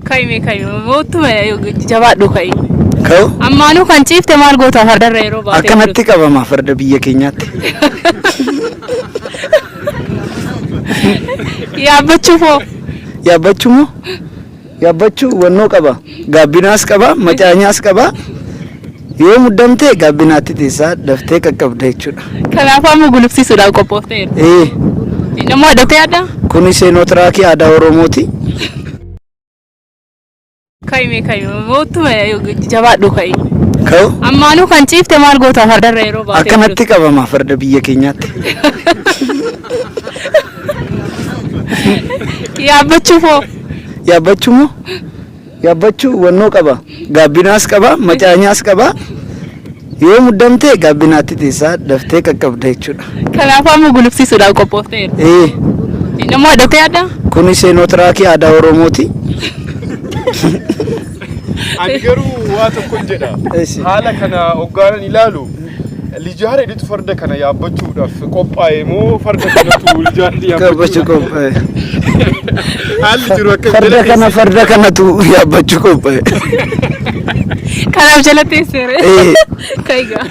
Ka'i ka'i moottuma jabaadhu ka'i. Ka'u Ammaanuu kan ciifte maal goota fardarra yeroo baatee akkanatti qabama farda biyya keenyaatti. Yaabbachuuf hoo? Yaabbachuu moo? Yaabbachuu wannoo qaba. Gaabbinaas qaba, macaanyaas qaba. Yoo muddamte gaabbinaatti teessaa daftee qaqqabda jechuudha. Kanaafuu amma gulufsiisuudhaaf qophoofteerta. Ee, Nama hodhatee adda? kuni seenotiraakii aadaa Oromooti. Ka'i ka'i moottuma jabaadhu ka'i. Ka'u Ammaanuu kan ciifte maal goota fardarra yeroo baatee akkanatti qabama farda biyya keenyaatti. Yaabbachuuf hoo? Yaabbachuu moo? Yaabbachuu wannoo qaba. Gaabbinaas qaba, macaanyaas qaba. Yoo muddamte gaabbinaatti teessaa daftee qaqqabda jechuudha. Kanaafuu amma gulufsiisuudhaaf qophoofteerta. Ee, Nama hodhatee adda? kuni seenotiraakii aadaa Oromooti. Ani garuu waa tokkon jedha. Eessi. Haala kana hoggaanan ilaalu Lijaareeditu farda kana yaabbachuudhaaf qophaa'e moo farda kanatu Lijaareedi Yaabbachuu yaabbachuudhaaf? qophaa'e. Haalli jiru akka Farda jala kana teessee- farda kanatu yaabbachuu qophaa'e. Kanaaf jala teesseere. Ee. Ka'i gaa.